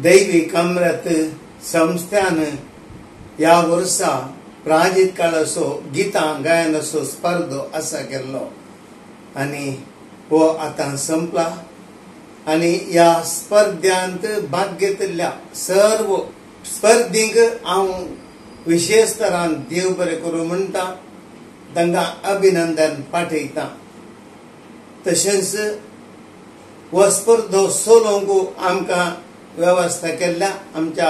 दैवीक अमृत संस्थान ह्या वर्सा प्राजीत काळाचो गितां गायनाचो स्पर्धो आसा केल्लो आनी हो आतां संपला आनी ह्या स्पर्ध्यांत भाग घेतिल्ल्या सर्व स्पर्धींक हांव विशेष तरान देव बरें करूं म्हणटा, तांकां अभिनंदन पाठयता. तशेंच हो स्पर्धो चलोवंक आमकां व्यवस्था केल्ल्या आमच्या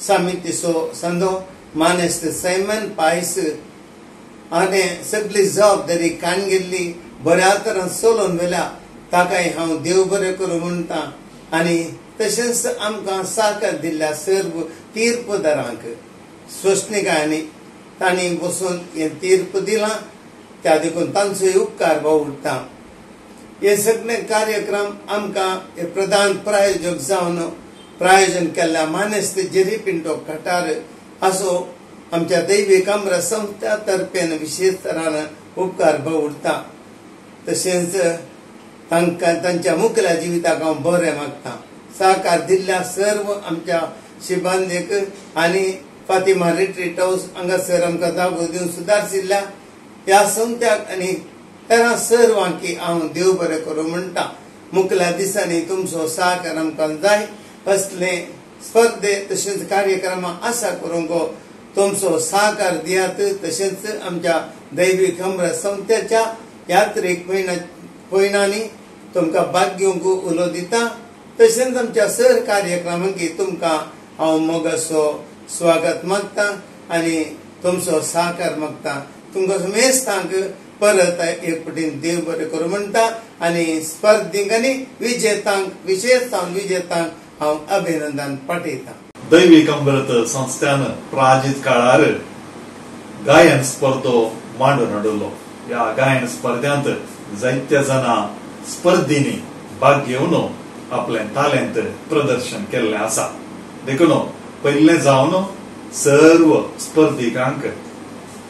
समितीचो संदो मानेस्त सायमन पायस आनी सगळी जबाबदारी काण गेल्ली बऱ्या तरान चलोवन व्हेल्या ताकाय हांव देव बरें करूं म्हणटा. आनी तशेंच आमकां साकर दिल्ल्या सर्व तीर्पदारांक सोंसणिकायांनी तांणी बसून हें तीर्प दिलां त्या देखून तांचोय उपकार बावुडटा. हे सगळे कार्यक्रम आमकां हे प्रधान प्रायोजक जावन प्रायोजन केल्ल्या मानेस्त जेरी पिंटो खटार असो आमच्या दैवीक अमृत संस्था तर्फेन विशेष तरान उपकार बावुडटा. तशेंच तांकां तांच्या मुखेल्या जिविताक हांव बरें मागता. सहकार दिल्ल्या सर्व आमच्या शिबांदेक आनी फातिमा रिट्रीट हावस हांगासर आमकां जागो दिवन सुदारशिल्ल्या ह्या संस्थ्याक आनी हेरां सर्वांकी हांव देव बरें करूं म्हणटा. मुखेल्या दिसांनी तुमचो सहकार आमकां जाय असले स्पर्धे तशेंच कार्यक्रम आसा करूंक तुमचो सहकार दियात. तशेंच आमच्या दैवीक अमृत संस्थेच्या यात्रीक पयणांनी तुमकां भाग घेवंक उलो दिता. तशेंच आमच्या सर कार्यक्रमांक तुमकां हांव मोगाचो स्वागत मागता आनी तुमचो सहकार मागता. तुमकां समेस्तांक परत एक पटीन देव बरें करूं म्हणटा आनी स्पर्धींक आनी विजेतांक विशेष जावन विजेतांक हांव अभिनंदन पाठयता. दैवीक अमृत संस्थान प्राजीत काळार गायन स्पर्धो मांडून हाडिल्लो. ह्या गायन स्पर्ध्यांत जायत्या जाणां स्पर्धींनी भाग घेवन आपलें तालेंत प्रदर्शन केल्लें आसा. देखून पयलें जावन सर्व स्पर्धिकांक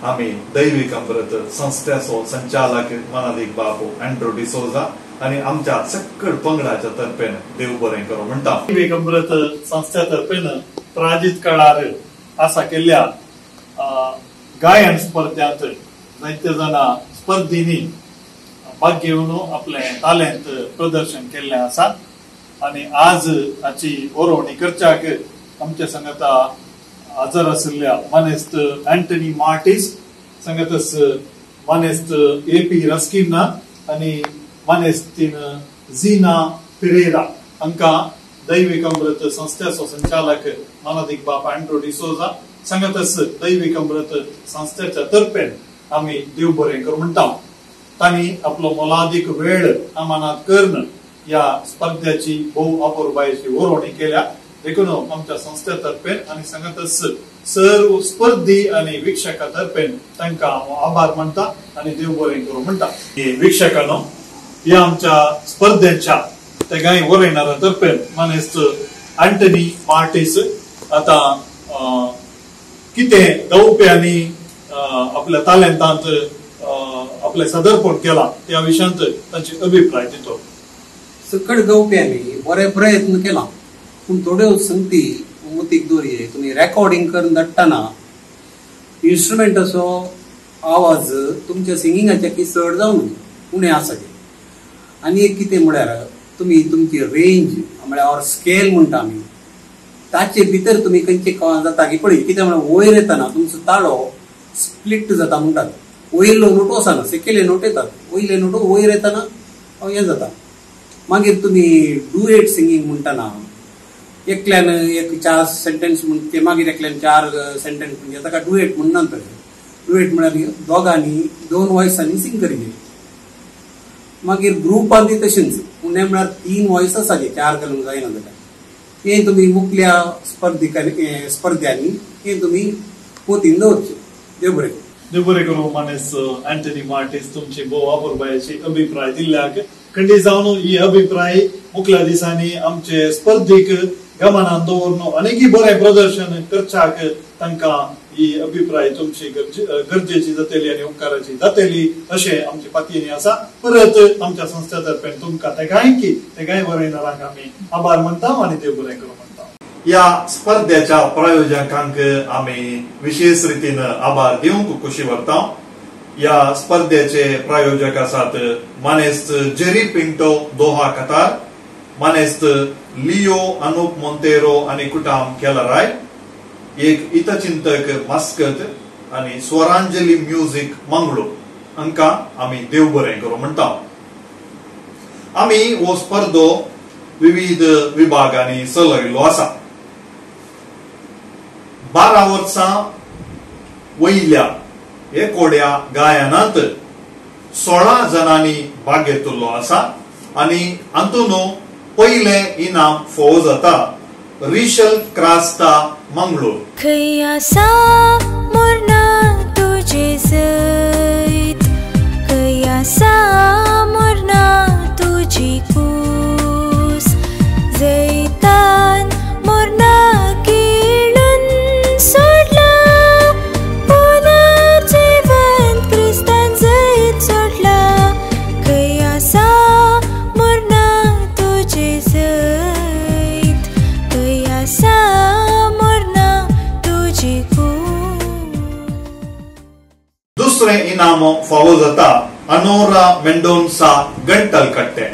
आमी दैवीक अमृत संस्थेचो संचालक मनादीक बापू अँड्रू डिसोजा आनी आमच्या सकळ पंगडाच्या तर्फेन देव बरें करूं म्हणटा. दैवीक अमृत संस्थे तर्फेन प्राजीत काळार आसा केल्ल्या गायन स्पर्ध्यांत जायते जाणां स्पर्धींनी भाग घेवन आपलें तालेंत प्रदर्शन केल्लें आसा. आनी आज हाची ओरोवणी करच्याक आमच्या संगता हजर आशिल्ल्या मानेस्त अँटनी मार्टीस, संगतच मानेस्त ए पी रस्किन्हा आनी मानेस्तीन झिना पिरेरा हांकां दैवीक अमृत संस्थेचो संचालक मानादीक बाप अँड्रू डिसोजा संगतच दैवीक अमृत संस्थेच्या तर्फेन आमी देव बरें करूं म्हणटा. तांणी आपलो मोलादीक वेळ अमानात करून ह्या स्पर्ध्याची भोव अपुरबायेची ओरोवणी केल्या. देखून आमच्या संस्थे तर्फेन आनी संगतच सर्व स्पर्धी आनी वीक्षका तर्फेन तांकां हांव आभार मानता आनी देव बरें करूं म्हणटा. वीक्षकांनो, ह्या आमच्या स्पर्धेच्या ते कांय वरयणाऱ्या तर्फेन मानेस्त अँटनी मार्टीस आतां कितें गावप्यांनी आपल्या तालेंतांत आपलें सादरपण केलां त्या विशयांत तांचे अभिप्राय दितो. सकट गावप्यांनी बरे प्रयत्न केला पूण थोड्यो संगती मतीक दवरये. तुमी रेकॉर्डिंग करून धाडटना इन्स्ट्रुमेंटाचो आवाज तुमच्या सिंगिंगाच्या की चड जावन उणें आसा. आनी एक कितें म्हळ्यार तुमी तुमची रेंज म्हळ्यार ऑर स्केल म्हणटा आमी ताचे भितर तुमी खंयचे जाता की पळय कितें म्हळ्यार वयर येतना तुमचो ताळो स्प्लीट जाता म्हणटात. वयलो नोटो वचना, सकयले नोट येतात, वयले नोटो वयर येतना हें जाता. मागीर तुमी डुएट सिंगींग म्हणटना एकल्यान एक चार सेंटेन्स म्हणचे मागीर एकल्यान चार सेंटेन्स म्हणजे ताका डुएट म्हणनात. डुएट म्हळ्यार दोगांनी दोन वॉयसांनी सिंग करीजे. मागीर ग्रुपान ती तशेंच उणें म्हळ्यार 3 वॉयस आसा 4 घालूंक जायना जाल्यार हें तुमी मुखल्या स्पर्धिकांनी स्पर्ध्यांनी हें तुमी पोतीन दवरचें. देव बरें करूं. देव बरें करूं मानेस्त अँटनी मार्टीस, तुमची भोव अपुरबायेची अभिप्राय दिल्ल्याक. खंडीत जावन ही अभिप्राय मुखल्या दिसांनी आमचे स्पर्धीक गमनान दवरून आनीकय बरें प्रदर्शन करच्याक तांकां ही अभिप्राय तुमची गरजेची जातली आनी उपकाराची जातली अशें आमचे पातयेनी आसा. परत आमच्या संस्थे तर्फेन तुमकां तेगांय बरयणारांक आमी आभार मानता आनी देव बरें करूं म्हणटा. ह्या स्पर्धेच्या प्रायोजकांक आमी विशेष रितीन आभार दिवंक खोशी व्हरता. ह्या स्पर्धेचे प्रायोजक आसात मानेस्त जेरी पिंटो दोहा कतार, मानेस्त लियो अनुप मोंतेरो आनी कुटाम केलराय, एक हितचिंतक मास्कत आनी स्वरांजली म्युझिक मंगळूर हांकां आमी देव बरें करूं म्हणटा. आमी हो स्पर्धो विविध विभागांनी चलयल्लो आसा. 12 वर्सां वयल्या एकोड्या गायनांत 16 जाणांनी भाग घेतिल्लो आसा आनी हातूंत पयलें इनाम फावो जाता रिशल क्रास्ता मंगळूर. खंय आसा मोरना तुजें सयत, खंय आसा मोरना तुजी कूस, जैतान मोरना किळून सोडला, पुनर्जिवंत क्रिस्तान जैत सोडला, खंय आसा मोरना तुजें सयत, खंय आसा मोरना तुजी कूस. दुसरें इनाम फावो जाता अनोरा मेंडोन्सा गंटल कट्टे.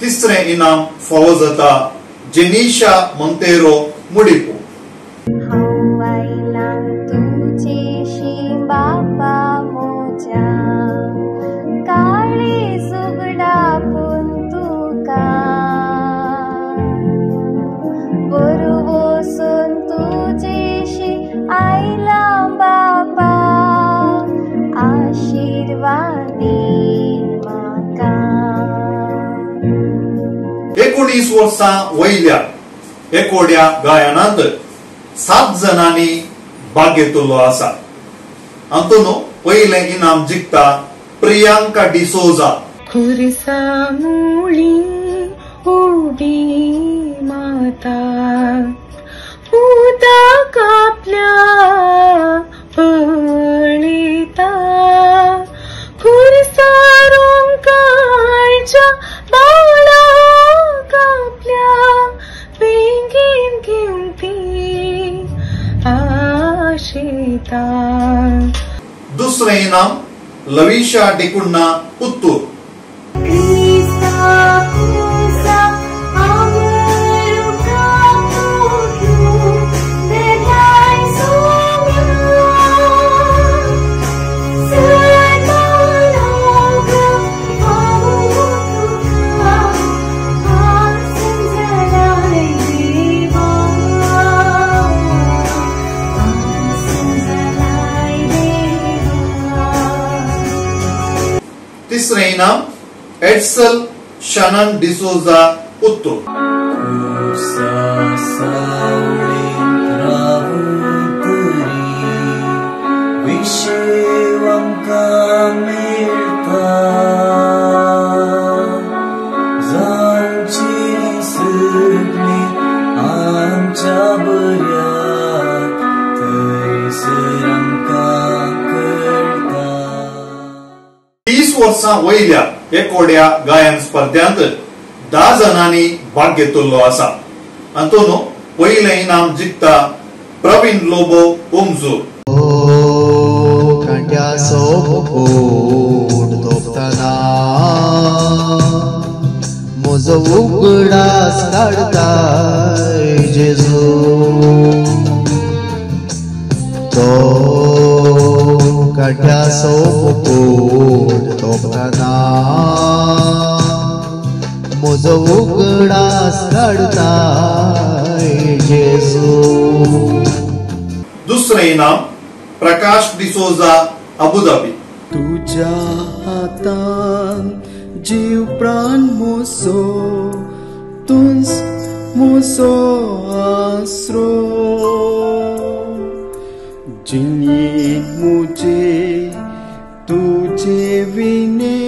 तिसरें इनाम फावो जाता जेनिशा मोंतेरो मुडिपू. एकोणीस वर्सां वयल्या एकोड्या गायनांत 7 जाणांनी भाग घेतिल्लो आसा. हातूंत पयलें इनाम जिखता प्रियांका डिसोजा. खुरसामुळी उबी माता पुता कापल्या पळयता, खुरसारोंकाळच्या बावळा कापल्या बेगीन घेवन आशेता. दुसरें इनाम लविशा डिकुन्ना पुत्तूर. तिसरें इनाम एडसल शनन डिसोजा पुत्तूर. वर्सां वयल्या एकोड्या गायन स्पर्ध्यांत 10 जाणांनी भाग घेतिल्लो आसा. हातूंत पयलें इनाम जिखता प्रवीण लोबो उमजूर. कांट्याचो बोट तोपतना म्हजो उगडास काडता जेजू. मुजो काट्याचो मुकूट तोपतना मुजो उगडास काडताय जेजू. दुसरें इनाम प्रकाश डिसोजा, अबुधाबी. तुझ्या हातान जीव प्राण मुसो तुंस मुसो आसरो जिन्ये मुझे तुझे विने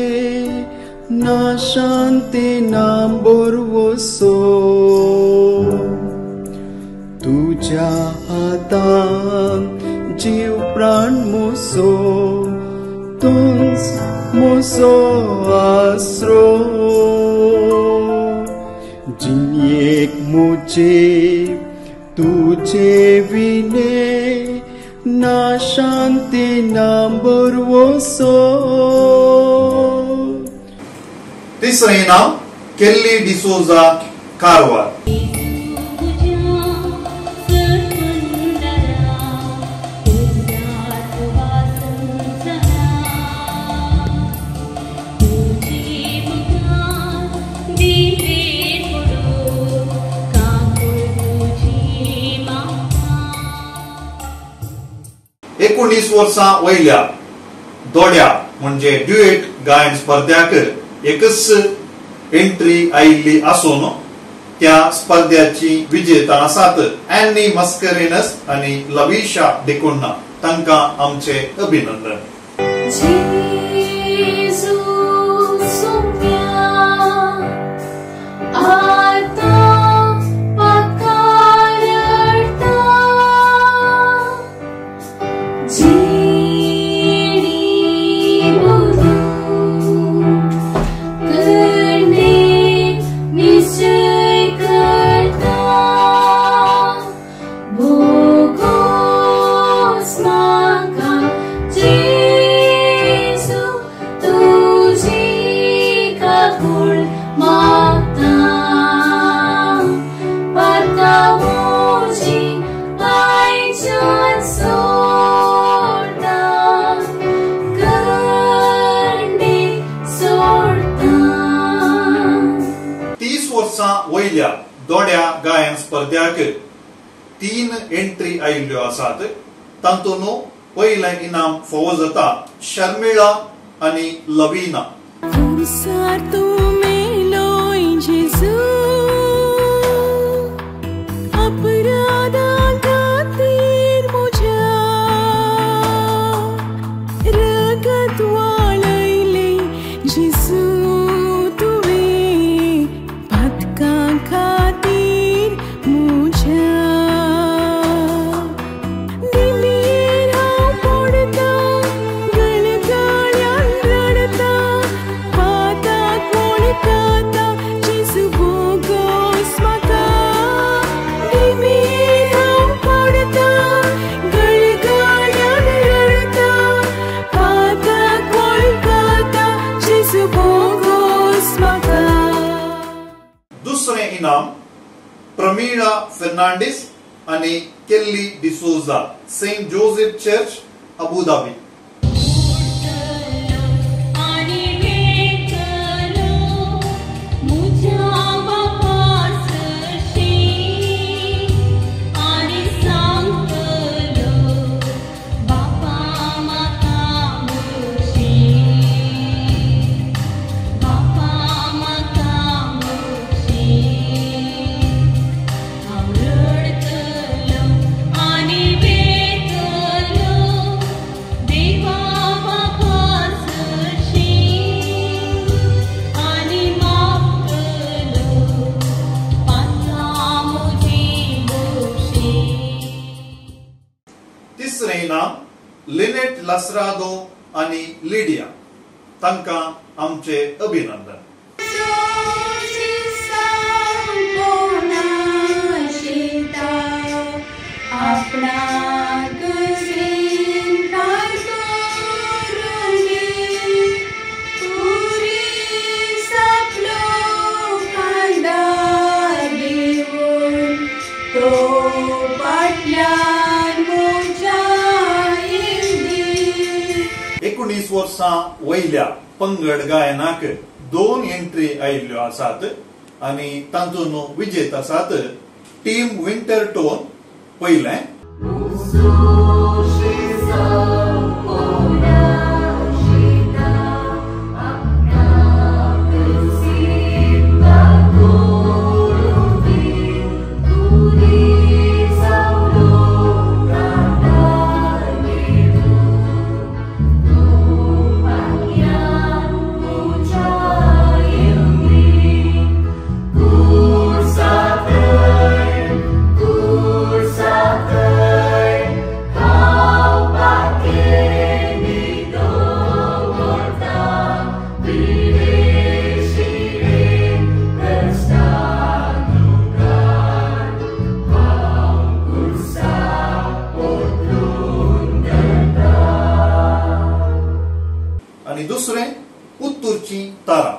ना शांती ना बोरवसो. तुझ्या हातान जीव प्राण मुसो तुंस मुसो आसरो जिन्येक मुझे तुझे विने ना शांती ना बरवसो. तिसरें इनाम केल्ली डिसोजा, कारवार. एकोणीस वर्सां वयल्या दोड्या म्हणजे ड्युएट गायन स्पर्ध्याक एकच एंट्री आयिल्ली आसून त्या स्पर्ध्याची विजेता आसात एनी मस्करेनस आनी लविशा डिकुन्हा. तांकां आमचे अभिनंदन. वयल्या दोड्या गायन स्पर्ध्याक 3 एंट्री आयिल्ल्यो आसात. तातूंत पयलें इनाम फावो जाता शर्मिळा आनी लवीना. दुसरें इनाम प्रमीळा फेर्नांडीस आनी Kelly D'Souza, Saint Joseph church, Abu Dhabi. तिसरें इनाम लिनेट लासरादो आनी लिडिया. तांकां आमचे अभिनंदन. तो पाटल्यान म्हज्या 20 वर्सां वयल्या पंगड गायनाक 2 एंट्री आयिल्ल्यो आसात आनी तातूंत विजेत आसात टीम विंटर टोन पयलें, आनी दुसरें उत्तूरची तारा.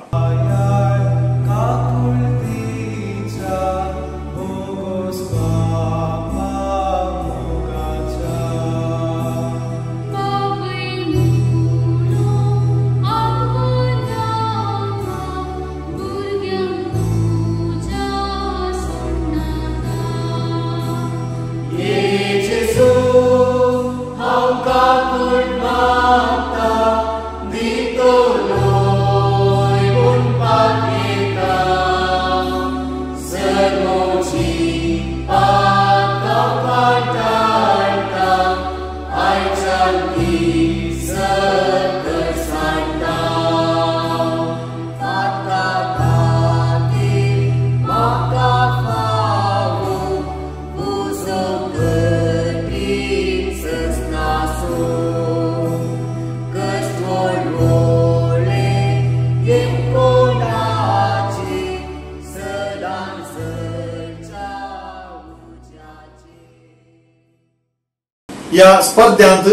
ह्या स्पर्ध्यांत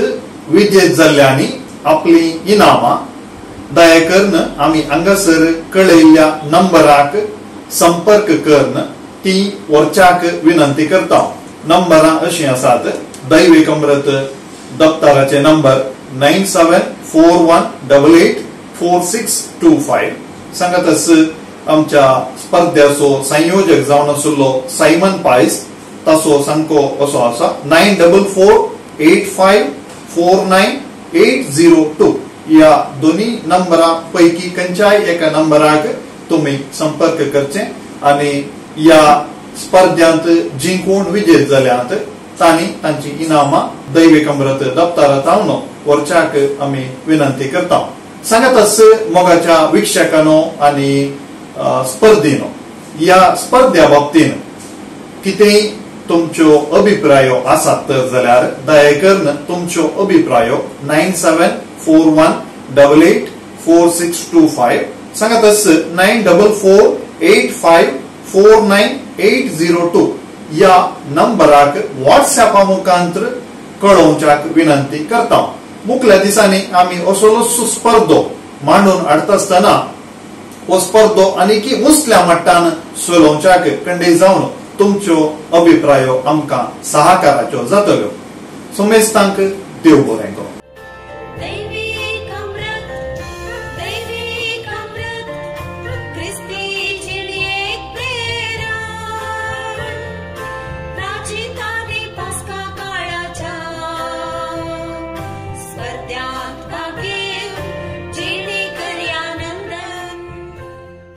विजेत जाल्ल्यांनी आपली इनामां दया करून आमी हांगासर कळयल्ल्या नंबराक संपर्क करून ती व्हरच्याक विनंती करता. नंबरां अशीं आसात. दैवीक अमृत दप्तराचे नंबर 9741884625. सांगातच आमच्या स्पर्ध्याचो संयोजक जावन आशिल्लो सायमन पायस ताचो सामको असो आसा 9448549802. ह्या दोन्ही नंबरा पैकी खंयच्याय एका नंबराक तुमी संपर्क करचे आनी ह्या स्पर्ध्यांत जिंकून विजेत जाल्यात तांणी तांची इनामां दैवीक अमृत दप्तरांत हाडून व्हरच्याक आमी विनंती करता. सांगातच मोगाच्या वीक्षकांनो आनी स्पर्धेनो, ह्या स्पर्ध्या बाबतीन कितेंय तुमच्यो अभिप्रायो आसात तर जाल्यार दया करून तुमच्यो अभिप्रायो 9741884625 सांगातच 9448549802 ह्या नंबराक व्हॉट्सएपा मुखांतर कळोवच्याक विनंती करता. मुखल्या दिसांनी आमी असलोच स्पर्धो मांडून हाडटा आसतना हो स्पर्धो आनीकी उंचल्या मट्टान चलोवच्याक कंडे जावन तुमच्यो अभिप्रायो आमकां सहकाराच्यो जातल्यो. समेस्तांक देव बरें करूं.